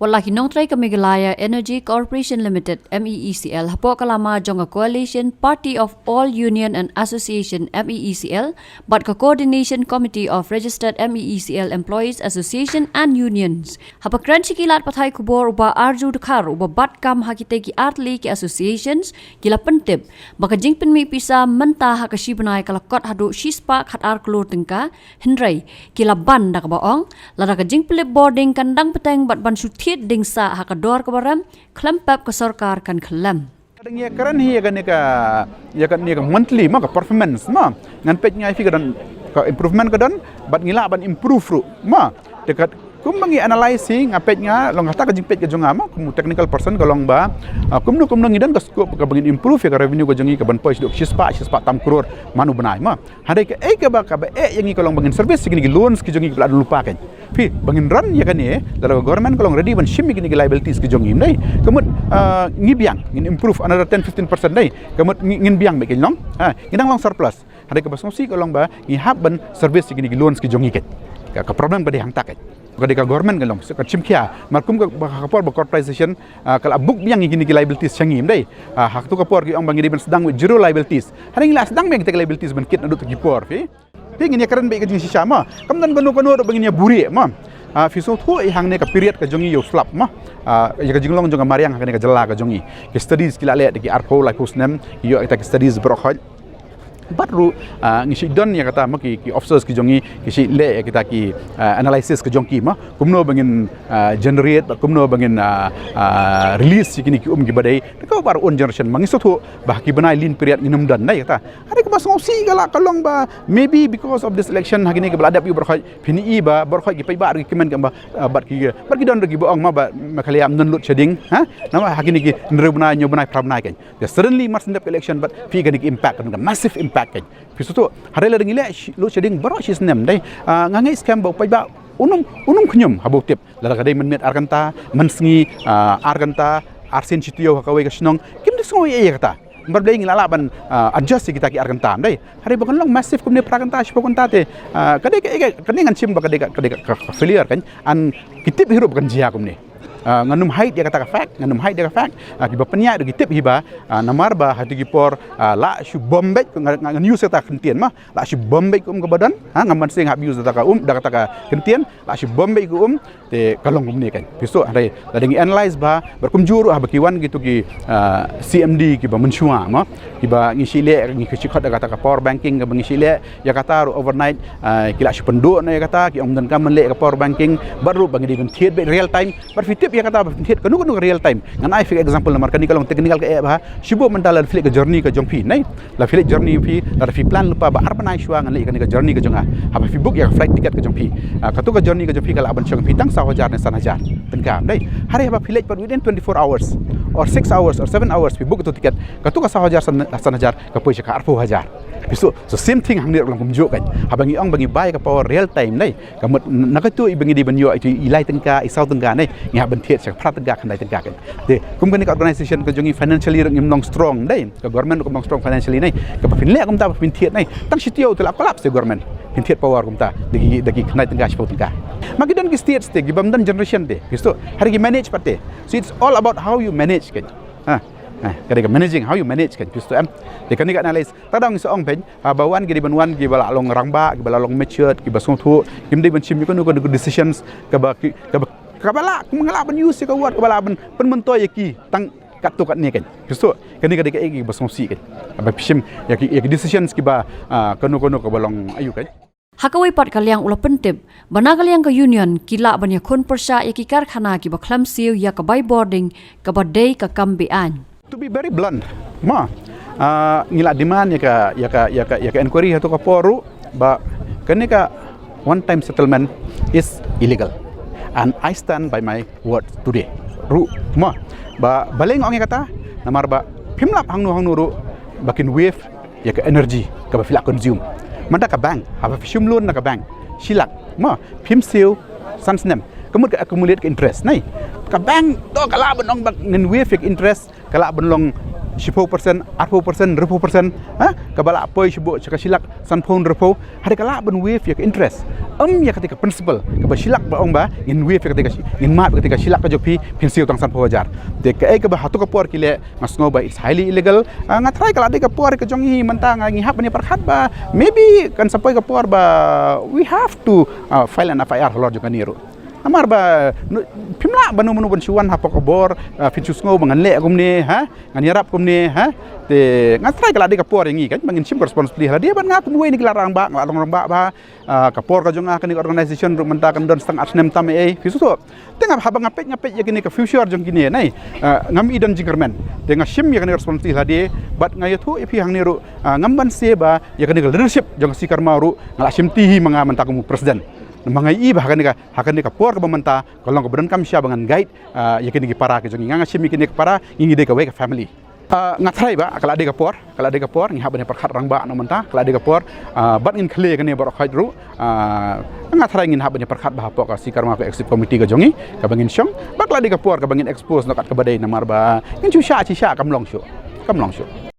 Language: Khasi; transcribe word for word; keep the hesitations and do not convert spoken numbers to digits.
Wat la ki nongtrei ka Meghalaya Energy Corporation Limited, M E E C L, hapoh ka lama jong ka Coalition Party of All Union and Association, M E E C L, bad ka Coordination Committee of Registered M E E C L Employees Association and Unions. Haba kren sha ki lad pathai khubor u Bah Arju Dkhar, uba bat kam ha kitei ki artylli ki associations, ki la pyntip ba ka jingpynmih pisa mynta ha ka shi bnai ka la kot haduh shispah khatar klur tyngka, hynrei ki la ban da kaba ong, lada ka jingpynlip bording kan dang bteng bad ban shu thied ding sah ha ka dor kaba rem, khlem pep ka sorkar kan khyllem. Ka dang ïakren hi ïa kane ka, ïa kane ka monthly mo, ka performance mo. Ngan peit nga ïa phi ka don ka improvement ka don, bad ngi lah ban improve ruh mo. Te ka, kumba ngi analyse hi, nga peit nga, long kata ka jingpeit ka jong nga mo, kum technical person ka long ba, ah, kumno kumno ngi don ka scope kaba ngin improve ïa ka revenue ka jong ngi, kaban poi shaduh shispah, shispah tam klur man u bnai mo. Hynrei kaei kaba, kaba eh ïa ngi ka long ba ngin service ïa kine ki loans ki jong ngi kiba la don lypa kein. Phi, ba ngin run ïa kane, lada ka government ka long ready ban shim ïa kine ki liabilities ki jong ngi, ym dei? Ka mut, ah, ngi biang, ngin improve another ten fifteen percent, ym dei? Ka mut ngi, ngin biang beit kein long. Ha, ngin dang long surplus. Hynrei kaba sngewsih ka long ba ngi hap ban service ïa kine ki loans ki jong ngi kein. Ka, ka problem ka dei hangta kein. Ka dei ka government ka long, ka shim khia. Namar kum ka, ka por ba corporatization, ah, ka la book biang ïa kine ki liabilities sha ngi, ym dei? Ah, ha katu ka por ki ong ba ngi dei ban sdang with zero liabilities. Hynrei ngi la sdang biang kita ki liabilities ban kit naduh tu ki por, phi. Phi, ngin ïakren beit ka jingshisha mo. Kam don kano kano ruh ba ngin ïa buhrieh mo. Ah, phi sngewthuh ïa hangne ka period ka jong ngi ïa u slap mo. Ah, ïa ka jinglong jong ka mariang ha kane ka jylla ka jong ngi. Ki studies ki la leh da ki arphew laiphew snem, ïoh kita ki studies baroh khoit. Bad ruh, ah, ngi shu don ïa kata mo ki, ki officers ki jong ngi, ki shu leh ïa kita ki, ah, analysis ka jong ki mo. Kumno ba ngin, ah, generate, bad kumno ba ngin, ah, ah, release ïa kine ki um kiba dei. Te ka bar un generation mo, ngi sngewthuh ba ha ki bnai lean period ngin ym don, ym dei kata. Hynrei kaba sngewsih ka la ka long ba, maybe because of this election, ha kine kiba la dep ïa u baroh khoit, phin ïohi ba baroh khoit ki paidbah ruh ki kmen ka ba, ah, bad ki, bad ki don ruh kiba ong mo ba Meghalaya ym don load shedding, ha? Namar ha kine ki hynriew bnai, hynñiew bnai, phra bnai kein. Te suddenly mar shen dep ka election bad phi ïohi kane ka impact, kane ka massive impact kein. Phi sngewthuh, hynrei lada ngi leh shi-, load shedding baroh shi snem, ym dei? Ah, nga ngeit skhem ba u paidbah un ym, un ym khñium haba u tip. Lada ka dei mynmiet ar kynta, mynsngi, ah, ar kynta, arsien shi taïew ha kawei ka shnong, kim da sngew ei ei ïa kata. Namar balei ngi la lah ban, ah, adjust ïa kita ki ar kynta, ym dei? Hynrei ba kan long massive kumne phra kynta, shiphew kynta te, ah, ka dei ka, ka, kane ngan shim ba ka dei ka, ka dei ka, ka, ka failure kein, and ki tip hi ruh ba kan jia kumne. Ah, ngan ym hide ïa kata ka fact, ngan ym hide ïa ka fact. Ah, kiba pynïaid ruh ki tip hi ba, ah, namar ba ha kito ki por, ah, la shu bom beit, nga, nga, ngan use kata ka kyntien mo, la shu bom beit ka um kaba don, ha, ngam ban seng hap use da kata ka um, da kata ka kyntien, la shu bom beit ka um, te ka long kumne kein. Phi sngewthuh, hynrei lada ngi analyse bha, bad kumjuh ruh haba ki wan kito ki, ah, C M D kiba mynshuwa mo, kiba ngi shu leh, ngi shu khot da kata ka power banking, kaba ngi shu leh, ïa kata ruh overnight, ah, ki la shu pynduh noh ïa kata, ki ym donkam ban leh ïa ka power banking, bad ruh ba ngi dei ban thied beit real time, bad phi tip ïa kata ba phin thied kano kano ka real time. Ngan ai phi example namar kane ka long technical ka eh bha, shibun mynta lada phi leit ka journey ka jong phi, ym dei? Lada phi leit journey phi, lada phi plan lypa ba ar bnai shuwa ngan leit ïa kane ka journey ka jong nga. Haba phi book ïa ka flight ticket ka jong phi. Ah, katu ka journey ka jong phi ka lah ban shong phi tang saw hajar ne san hajar tyngka, ym dei? Hynrei haba phi leit pat within twenty-four hours, or six hours, or seven hours, phi book katu ticket, katu ka saw hajar san, san hajar ka poi sha ka arphew hajar. Phi sngewthuh, so same thing hangne ruh long kumjuh kein. Haba ngi ong ba ngi buy ka power real time, ym dei? Ka mut na katu i ba ngi dei ban ïoh i, i lai tyngka, i saw tyngka, ym dei? Ngi hap ban thied sha ka phra tyngka, khyndai tyngka kein. Te, kum kane ka organization ka jong ngi financially ruh ngim long strong, ym dei? Ka government ruh kam long strong financially, ym dei? Kaba phin leh kumta ba phin thied, ym dei? Tang shi taïew te la collapse ïa ka government. Phin thied power kumta da ki, da ki khyndai tyngka, shiphew tyngka. Ma ki don ki states te, ki bym don generation te, phi sngewthuh, hynrei ki manage pat te. So it's all about how you manage kein. Ha, ha, ka dei ka managing, how you manage kein, phi sngewthuh, em. Te kane ka analyse, ta dang ngi sa ong phin, ah, ba wan ki dei ban wan kiba la long rangbah, kiba la long matured, kiba sngewthuh, kim dei ban shim ïa kano kano ka decisions kaba ki, kaba, kaba lah, kum nga lah ban use ïa ka word, kaba lah ban pynmyntoi ïa ki tang katto katne kein. Phi sngewthuh, kane ka dei kaei kaba sngewsih kein. Ba phi shim ïa ki, ïa ki decisions kiba, ah, kano kano kaba long aïu kein. Ha kawei pat ka liang u la pyntip ba na ka liang ka union ki lah ban ïakhun pyrshah ïa ki karkhana kiba khlem siew ïa ka buy bording kaba dei ka kam be-aiñ. To be very blunt, ma, ah, ngi la demand ïa ka, ïa ka, ïa ka, ïa ka inquiry ha katu ka por ruh ba kane ka one time settlement is illegal. And I stand by my word today ruh, ma, ba balei nga ong ïa kata, namar ba phim lap hangno hangno ruh ba kin waive ïa ka energy kaba phi la consume. Mynta ka bank, haba phi shim loan na ka bank shi lak, ma, phim siew san snem, ka mut ka accumulate ka interest, ym dei? Ka bank to ka lah ban ong ba ngin waive ïa ka interest, ka lah ban long shiphew percent, arphew percent, hynriewphew percent, ha, kaba lah poi sha bud sha ka shilak sanphew hynriewphew, hynrei ka lah ban waive ïa ka interest. Em ïa kata ka principal kaba shilak ba ong ba ngin waive ïa kata ka shi-, ngin map ïa kata ka shilak ka jong phi, phin siew tang sanphew hajar. Te kaei kaba hato ka por ki leh, nga sngew ba it's highly illegal. Ah, nga tharai ka la dei ka por ka jong ngi mynta, nga ngi hap ban ïa pyrkhat ba maybe kan sa poi ka por ba we have to, ah, file an F I R halor jong kane ruh. Namar ba, no, phim lah ba no mano ban shu wan hapoh ka bor, ah, phin shu sngew ba ngan leh kumne, ha, ngan ïarap kumne, ha. Te nga tharai ka la dei ka por ïa ngi kan ba ngin shim ka responsibility ha lade, bad nga kum uwei na ki lad rangbah, nga la long rangbah bha. Ah, ka por ka jong nga ha kane ka organisation ruh mynta kan don tang ar snem tam ei, phi sngewthuh. Te nga, haba nga peit, nga peit ïa kane ka future jong kine, nai, ah, ngam i don jingkyrmen. Te nga shim ïa kane ka responsibility ha lade, bad nga ïathuh ïa phi hangne ruh, ah, ngam banse ba ïa kane ka leadership jong ka C Karma ruh nga la shimti hi ma nga mynta kum u president. Namar nga i ba ha kane ka, ha kane ka por kaba mynta ka long kaba donkam shisha ba ngan guide, ah, ïa kine ki para ki jong ngi. Nga, nga shim ïa kine ki para, ngi ngi dei kawei ka family. Ah, nga tharai ba ka la dei ka por, ka la dei ka por, ngi hap ban ïa pyrkhat rangbah na mynta, ka la dei ka por, ah, bad ngin khlei ïa kane baroh khoit ruh, ah, nga tharai ngin hap ban ïa pyrkhat ba hapoh ka C Karma, ka executive committee ka jong ngi, kaba ngin shong, ba ka la dei ka por kaba ngin expose noh kat kaba dei, namar ba ngin shu shah, shu shah, kam long shuh, kam long shuh.